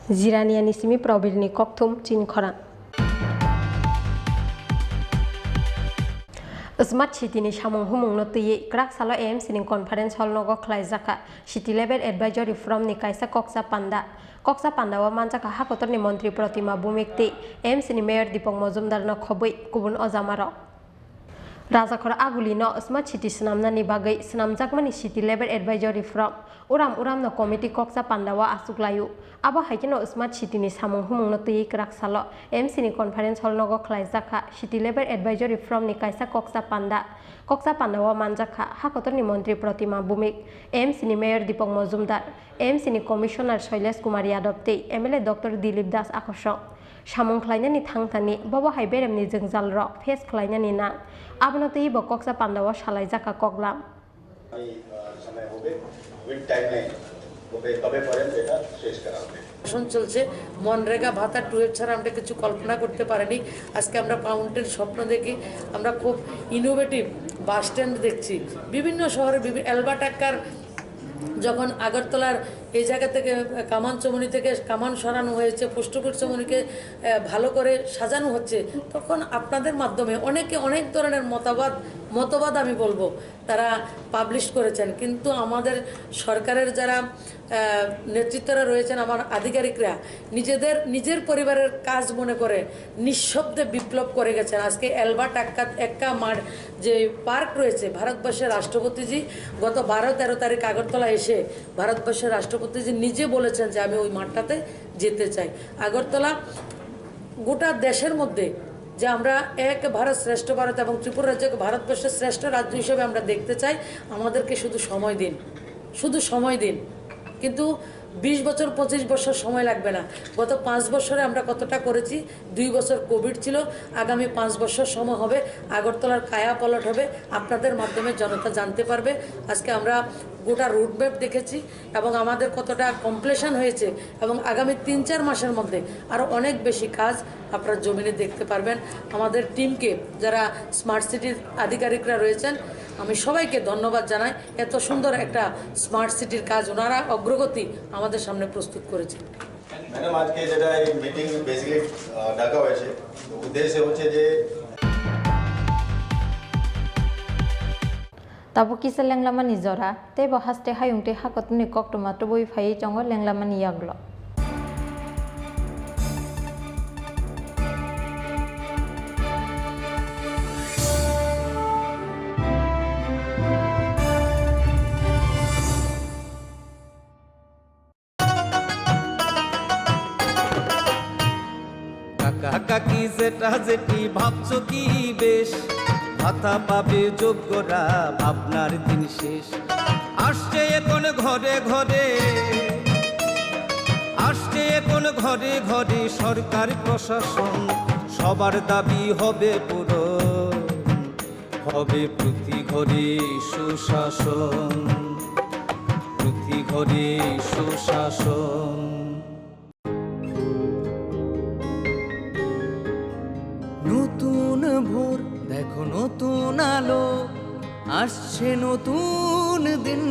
Jiraniani simi Probirni kokthum chinkhorang. Smart City ni samung humungno twiwi kwrak salo A M C ni conference hall nogo khlaijakha City Level Advisory Forum ni kaisa koksa panda. Koksa panda o manjakha hakotorni montri Protima Bhumik tei A M C ni mayor Deepak Majumdar no khobwi kubun o jamarok. Rajakhor Aguli no Smart City swnamnani bagwi swnamjakmani City Level Advisory Forum uram uram no committee koksa panda o achuk laio. Abo hai kheno Smart City ni samung humung no twiwi kwrak salo A M C ni conference hall nogo khlaijakha City Level Advisory Forum ni kaisa koksa panda. Koksa panda o manjakha hakotorni montri Protima Bhumik, A M C ni mayor Deepak Majumdar, A M C ni commissioner Shailesh Kumar Yadav tei M L A Doctor Dilip Das Akosong. Samung khlainani thangthani bobo hai beremni jwngjal rok face khlainani nang. Abono twiwi bo koksa panda o salaijakha koklam. समय हो गए, with timeline হবে, কবে পর্যন্ত এটা শেষ করা হবে। শাসন চলছে, মনরেগা ভাতা টু এর ছাড়া আমরা কিছু কল্পনা করতে পারিনি। আজকে আমরা ফাউন্টেন স্বপ্ন দেখি, আমরা খুব ইনোভেটিভ বাস স্ট্যান্ড দেখছি। বিভিন্ন শহরে বিভি-, এলবা টাক্কার যখন আগরতলার এই জায়গা থেকে, কামান চমুনি থেকে কামান সরানো হয়েছে, পোস্ট অফিস চমুনিকে, আহ, ভালো করে সাজানো হচ্ছে, তখন আপনাদের মাধ্যমে অনেকে অনেক ধরনের মতামত, মতবাদ আমি বলবো, তারা পাবলিশ করেছেন। কিন্তু আমাদের সরকারের যারা, আহ, নেতৃত্বরা রয়েছেন, আমার আধিকারিকরা নিজেদের, নিজের পরিবারের কাজ মনে করে নিঃশব্দে বিপ্লব করে গেছেন। আজকে এলবা টাক্কা, এক্কা মাঠ যে পার্ক রয়েছে, ভারতবর্ষের রাষ্ট্রপতিজি গত বারো তেরো তারিখ আগরতলা এসে ভারতবর্ষের রাষ্ট্রপতিজি নিজে বলেছেন যে আমি ওই মাঠটাতে যেতে চাই। আগরতলা গোটা দেশের মধ্যে যে আমরা এক ভারত শ্রেষ্ঠ ভারত এবং ত্রিপুরা রাজ্যকে ভারতবর্ষের শ্রেষ্ঠ রাজ্য হিসেবে আমরা দেখতে চাই, আমাদেরকে শুধু সময় দিন, শুধু সময় দিন। কিন্তু বিশ বছর, পঁচিশ বছর সময় লাগবে না। গত পাঁচ বছরে আমরা কতটা করেছি, দুই বছর কোভিড ছিল, আগামী পাঁচ বছর সময় হবে, আগরতলার কায়া পলট হবে, আপনাদের মাধ্যমে জনতা জানতে পারবে। আজকে আমরা গোটা রুটম্যাপ দেখেছি এবং আমাদের কতটা কমপ্লিশন হয়েছে এবং আগামী তিন চার মাসের মধ্যে আরও অনেক বেশি কাজ আপনারা জমিনে দেখতে পারবেন। আমাদের টিমকে, যারা স্মার্ট সিটির আধিকারিকরা রয়েছেন, আমি সবাইকে ধন্যবাদ জানাই। এত সুন্দর একটা স্মার্ট সিটির কাজ ওনারা অগ্রগতি আমাদের সামনে প্রস্তুত করেছেন। ম্যাডাম, আজকে যেটা এই মিটিং বেসিক্যালি ডাকা হয়েছে, তো উদ্দেশ্য হচ্ছে যে Tabuk kisa lenglamani jora, tei bo haste hayung tei hakotuni koktwma tubui phaiwi tongo lenglamani yaglo. কাকা কি জেঠা জেঠি ভাবছো কি বেশ, ভাতা পাবে যোগ্যরা, ভাবনার দিন শেষ। আসছে এখন ঘরে ঘরে, আসছে এখন ঘরে ঘরে সরকার প্রশাসন, সবার দাবি হবে পূরণ। হবে প্রতি ঘরে সুশাসন, প্রতি ঘরে সুশাসন। নতুন ভোর, দেখো নতুন আলো, আসছে নতুন দিন।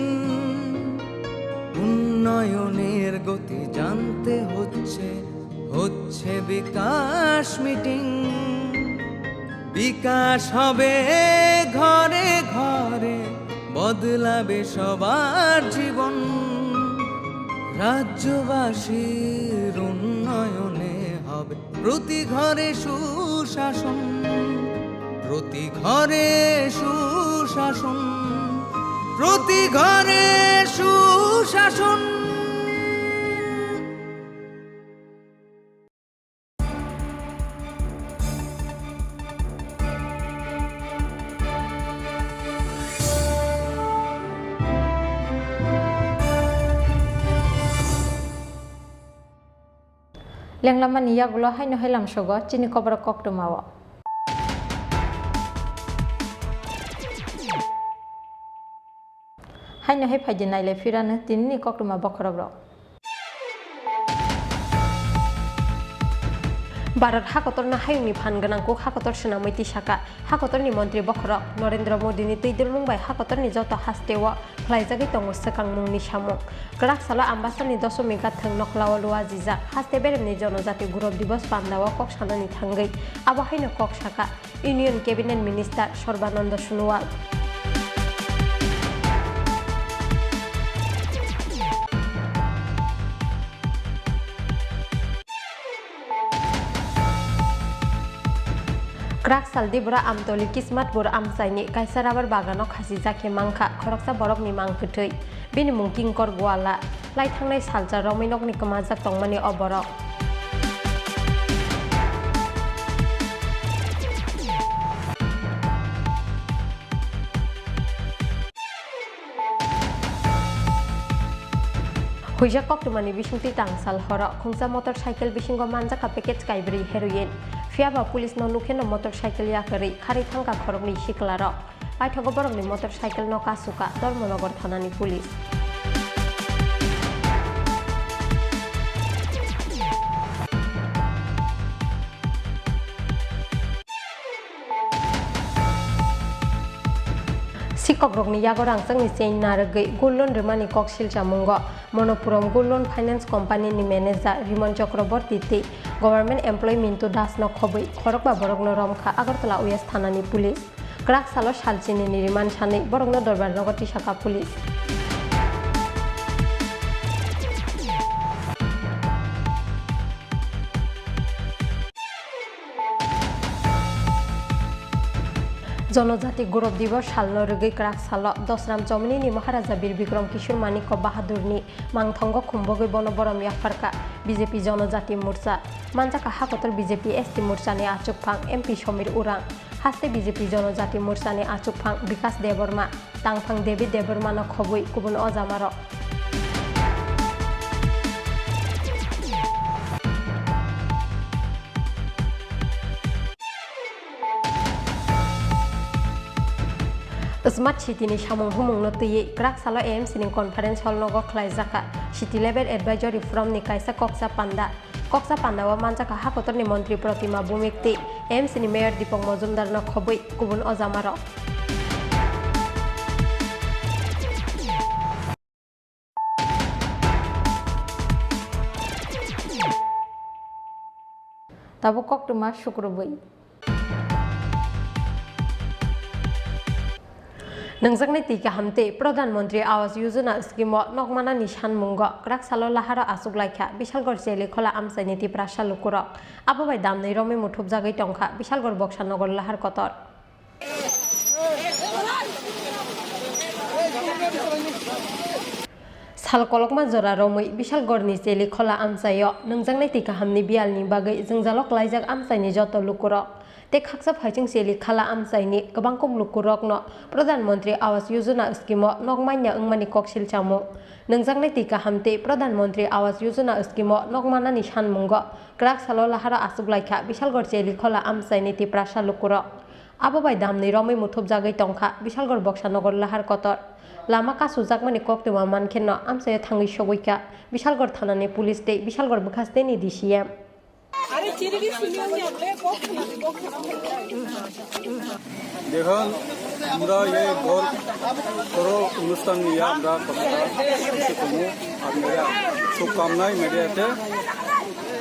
উন্নয়নের গতি জানতে হচ্ছে, হচ্ছে বিকাশ মিটিং। বিকাশ হবে ঘরে ঘরে, বদলাবে সবার জীবন। রাজ্যবাসীর উন্নয়নে হবে প্রতি ঘরে সুশাসন, প্রতি ঘরে সুশাসন, প্রতি ঘরে সুশাসন। Lenglamani yagulo haino hai lamsogo chini koborok koktwmao. Haino hai phaidi nailai phirano tinini koktwma bokhorokrok. Bharat hakotorno hayungni phan gwnang kuk hakotor swnamwi tisaka. Hakotorni montri bokhorok Narendra Modini twi dulmung bai hakotorni joto hasteo khlaijagwi tongo swkangmungni samung. Kwrak salo Ambasani Dosomi gathwng nokhlao luajijak haste beremni Jonojati Gurub Divas pandao kok sanani thangwi abo haino kok saka. Union Cabinet Minister Sarbananda Sonowal. Kwrak sal Dibra Amtoli Kismatpur amchaini kaisa rabar bagano khasijak khe mankha khoroksa borokni mang kwthwi. Bini mung Kinkor Gwala. Lai thangnai salsa romwi nokni kwmajak tongmani o borok. Huijak koktwmani bisingtwi tangsal horo khungsa motorcycle bisingo manjakha package kaibrwi heroin. Phiyaba police no nukheno motorcycle yakarwi kharwi thangkha khoroknwi siklarok. Paithago borokni motorcycle no kasukha Dharmanagar thanani police. Sikokrokni yago rangchakni chain narwgwi gold loan rwmani kok silchamungo Monopuram Gold Loan Finance Company ni manager Rimon Chakraborty tei government employee Mintu Das no khobwi khorokba borokno romkha Agartala West thanani police. Kwrak salo salchini ni rimani sanwi borokno Dorbar nogo tisaka police. Jonojati Gurub Divas salno rwgwi kwrak salo Dosram Chomini ni Maharaja Bir Bikram Kishore Manikya Bahadurni mangthongo khumbogwi bono borom yapharkha B J P Jonojati Morcha. Manjakha hakotor B J P S T Morchani achukphang M P Somir Urang. Haste B J P Jonojati Morchani achukphang Bikash Debbarma, tangphang David Debbarmano khobwi kubun ojamarok. Smart City ni samung humungno twiwi kwrak salo A M C ni conference hall nogo khlaijakha City Level Advisory Forum ni kaisa koksa panda. Koksa pandao manjakha hakotorni montri Protima Bhumik tei A M C ni mayor Deepak Majumdar no khobwi kubun ojamarok. Tabuk koktwma sukrubwi. Nangjaknai twi kaham tei Pradhan Mantri Awas Yojana scheme o nokmanani sanmungo kwrak salo laharo achuk laikha Bishalgarh Chelikhola amchaini Tiprasa lukurok. Abo bai damni romwi muthupjagwi tongkha Bishalgarh Boksa Nogor lahar kotor. Sal kolokma jora romwi Bishalgarhni Chelikhola amchaio nwngjaknai twi kahamni biyalni bagwi jwngjalo klaijak amchaini joto lukurok tei khaksa phaiching Chelikhola amchaini kwbangkuk lukurokno Pradhan Mantri Awas Yojana scheme-o nok manya wngmani koksil chamung. Nwngjaknai twi kaham tei Pradhan Mantri Awas Yojana scheme-o nok manani sanmungo kwrak salo laharo achuk laikha Bishalgarh Chelikhola amchaini Tiprasa lukurok. Abo bai damni romwi muthupjagwi tongkha Bishalgarh Boksa Nogor lahar kotor. Lama kasujakmani koktwma mankhenno amchaio thangwi sogwikha Bishalgarh thanani police tei Bishalgarh bwkhasteni D C M. দেখুন, আমরা এই ঘর করো অনুষ্ঠান নিয়ে আমরা কতটা খুশি হবো। আপনারা শুভকামনায় মিডিয়াতে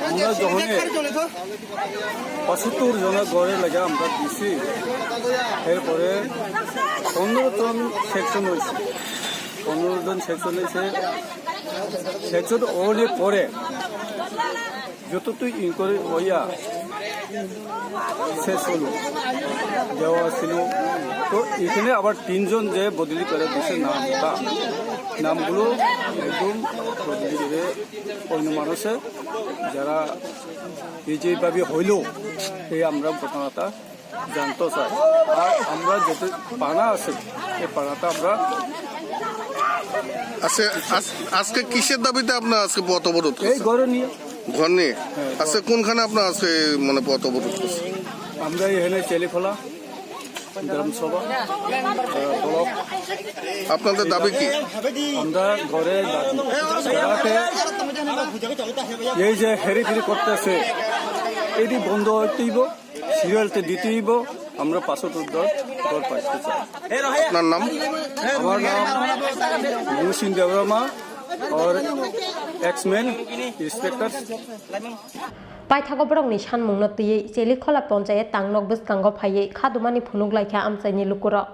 আমরা যখনই পঁচাত্তর জনের ঘরে লাগে আমরা দিছি, এরপরে পনেরো জন সেকশন হয়েছে, পনেরো জন সেকশন হয়েছে, সেকশন হওয়ার পরে যতটুকু ইনকোয়ারি হইয়া শেষ হলো, দেওয়া ছিল। তো এখানে আবার তিনজন যে বদলি করে দিছে নামটা, নামগুলো একদম বদলি করে অন্য মানুষে যারা এই যে এইভাবে হইলো, এই আমরা ঘটনাটা জানতে চাই। আর আমরা যেতে পানা আছে, এই পানাটা আমরা আজকে আজ- আজকে কিসের দাবিতে আপনার আজকে পথ অবরোধ এই করছেন? ঘরে নিয়ে ঘর নিয়ে? আজকে কোনখানে আপনার আজকে মানে পথ অবরোধ করছেন? আমরা এখানে চেলিখোলা গ্রাম সভা, আহ, ব্লক। আপনাদের দাবি কি? আমরা ঘরে দাবি, যাতে এই যে হেরিফেরি করতেছে, এটি বন্ধ হইতেইব, সিরিয়ালতে দিতেইব। আমরা পাঁচশো দশ ঘর পাইতে চাই। আপনার নাম? আমার নাম মহসিন দেববর্মা, और एक्समैन inspector. Paithago borokni sanmungno twiwi Chelikhola ponchayat tangnok bwskango phaiwi khadumani phunuk laikha amchaini lukurok.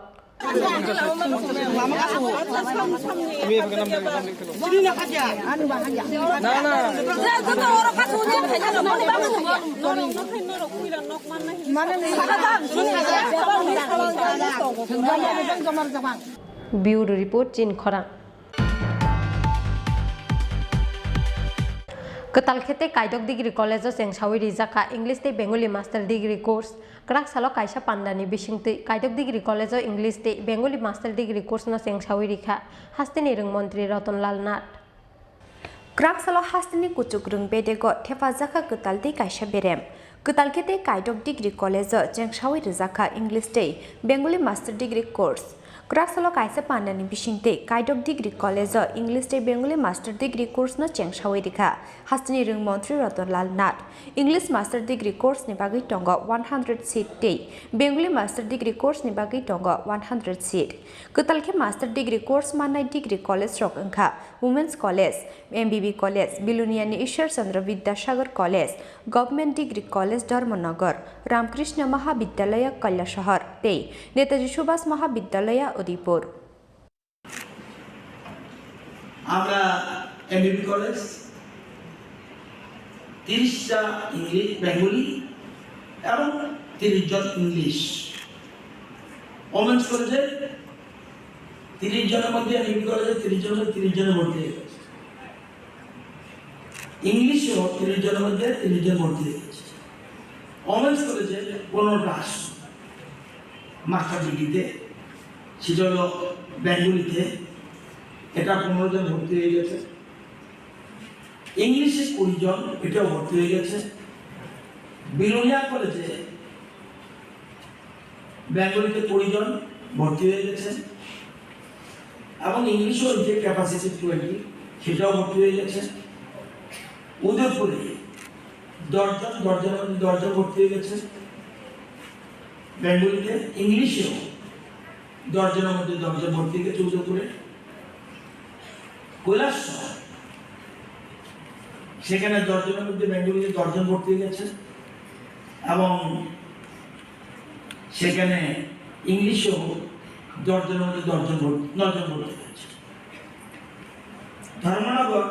Bureau Report, Chin Khorang. Kwtal khe tei Kaidok Degree College-o chengsaui rijak kha English tei Bengali Master Degree Course. Kwrak salo kaisa pandani bisingtwi Kaidok Degree College-o English tei Bengali Master Degree Course-no chengsaui rikha hasteni rwng montri Roton Lal Nath. Kwrak salo hasteni kuchuk rwng bedego thepajak kha kwtal tei kaisa berem. Kwtal khe tei Kaidok Degree College-o chengsaui rijak kha English tei Bengali Master Degree Course. Kwrak salo kaisa pandani bisingtwi Kaidok Degree College-o English tei Bengali Master Degree Course-no chengsaui rikha hasteni rwng montri Roton Lal Nath. English Master Degree Course-ni bagwi tongo one hundred seat tei Bengali Master Degree Course-ni bagwi tongo one hundred seat. Kwtal khe Master Degree Course mannai degree college-rok wngkha Women's College, M B B College, Biloniani Ishwar Chandra Vidyasagar College, Government Degree College Dharmanagar, Ramkrishna Mahavidyalaya Kailasahar tei Netaji Subhas Mahavidyalaya Udaipur. আমরা এমবিবি কলেজ, তিরিশটা English, Bengali এবং তিরিশ জন English. Women's কলেজে তিরিশ জনের মধ্যে, এমবিবি কলেজে তিরিশ জনের মধ্যে তিরিশ জনে ভর্তি হয়ে গেছে। ইংলিশেও তিরিশ জনের মধ্যে তিরিশ জন ভর্তি হয়ে গেছে। ওমেন্স কলেজে পনেরোটা আসন মাস্টার ডিগ্রিতে, সেটা হলো বেঙ্গলিতে, এটা পনেরো জন ভর্তি হয়ে গেছে। ইংলিশে কুড়ি জন, এটাও ভর্তি হয়ে গেছে। বিলোনিয়া কলেজে বেঙ্গলিতে কুড়ি জন ভর্তি হয়ে গেছে এবং ইংলিশও যে ক্যাপাসিটি টোয়েন্টি, সেটাও ভর্তি হয়ে গেছে। উদয়পুরে দশ জন, দশ জনের মধ্যে দশ জন ভর্তি হয়ে গেছে বেঙ্গলিতে। ইংলিশেও দশ জনের মধ্যে দশ জন ভর্তি হয়ে গেছে উদয়পুরে। কৈলাসহর, সেখানে দশ জনের মধ্যে বেঙ্গলিতে দশ জন ভর্তি হয়ে গেছে এবং সেখানে ইংলিশেও দশ জনের মধ্যে দশ জন ভর্তি, নয় জন ভর্তি হয়েছে। ধর্মনগর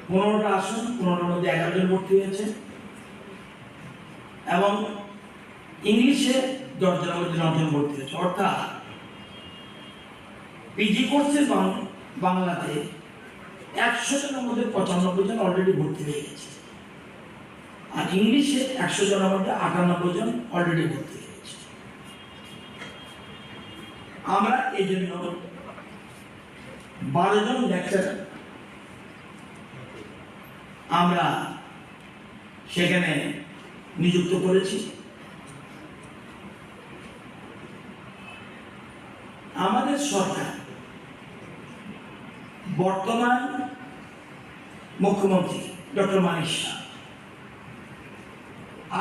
পনেরোটা আসন, পনেরোটার মধ্যে এগারো জন ভর্তি হয়েছে এবং ইংলিশে দশ জনের মধ্যে নয় জন ভর্তি হয়েছে। অর্থাৎ পিজি কোর্সে বাং-, বাংলাতে একশো জনের মধ্যে পঁচানব্বই জন অলরেডি ভর্তি হয়ে গেছে, আর ইংলিশে একশো জনের মধ্যে আটানব্বই জন অলরেডি ভর্তি হয়ে গেছে। আমরা এই জন্য বারো জন লেকচারার আমরা সেখানে নিযুক্ত করেছি। আমাদের সরকার, বর্তমান মুখ্যমন্ত্রী ডক্টর মানিক সাহা,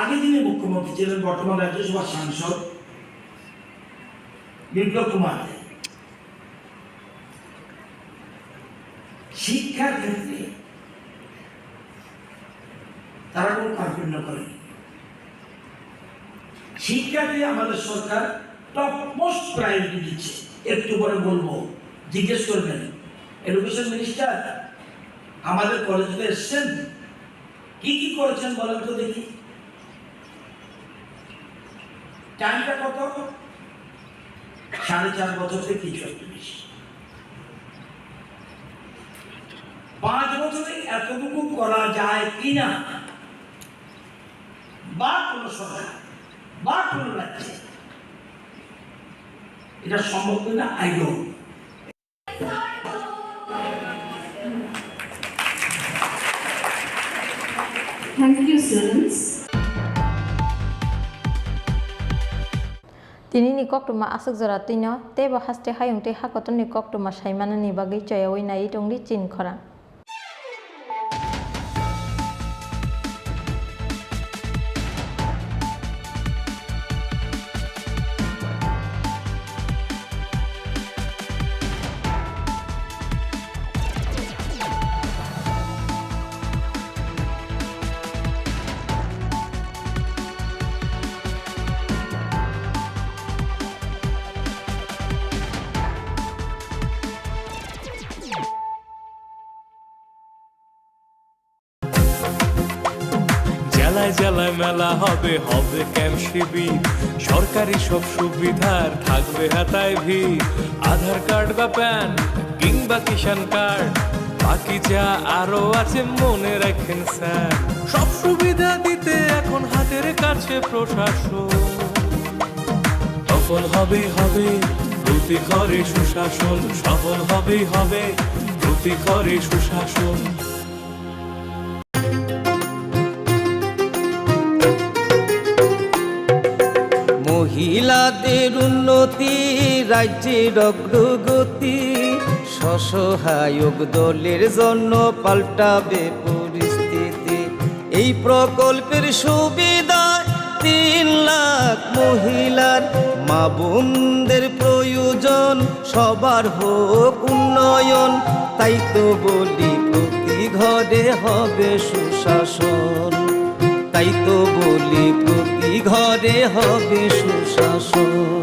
আগে যিনি মুখ্যমন্ত্রী ছিলেন, বর্তমান রাজ্যসভার সাংসদ বিপ্লব কুমার দেব, শিক্ষার ক্ষেত্রে তারা কোনো কার্পণ্য করেনি। শিক্ষাকে আমাদের সরকার টপ মোস্ট প্রায়োরিটি দিচ্ছে। একটু পরে বলবো, জিজ্ঞেস করবেন, এডুকেশন মিনিস্টার আমাদের কলেজে এসছেন, কি কি করেছেন বলেন তো দেখি। টাইমটা কত? সাড়ে চার বছর থেকে কিছু একটা বেশি। পাঁচ বছরে এতটুকু করা যায় কিনা, বা কোনো সরকার বা কোনো রাজ্যে এটা সম্ভব কিনা, I don't. Thank you, students. Tini ni koktwma aswk jora twino, teibo haste hayung tei hakotorni koktwma saimanani bagwi choyaui naiwi tongdi chini khorang. জেলায় জেলায় মেলা হবে, হবে ক্যাম্প শিবির। সরকারি সব সুবিধার থাকবে হাতায় ভিড়। আধার কার্ড বা প্যান কিংবা কিষাণ কার্ড, বাকি যা আরো আছে মনে রাখেন স্যার। সব সুবিধা দিতে এখন হাতের কাছে প্রশাসন। তখন হবে, হবে প্রতি ঘরে সুশাসন, সফল হবে, হবে প্রতি ঘরে সুশাসন। মহিলাদের উন্নতি, রাজ্যের অগ্রগতি, স্বসহায়ক দলের জন্য পাল্টাবে পরিস্থিতি। এই প্রকল্পের সুবিধায় তিন লাখ মহিলার, মা বোনদের প্রয়োজন সবার হোক উন্নয়ন। তাই তো বলি প্রতি ঘরে হবে সুশাসন, তাই তো বলি প্রতি ঘরে হবে সুশাসন।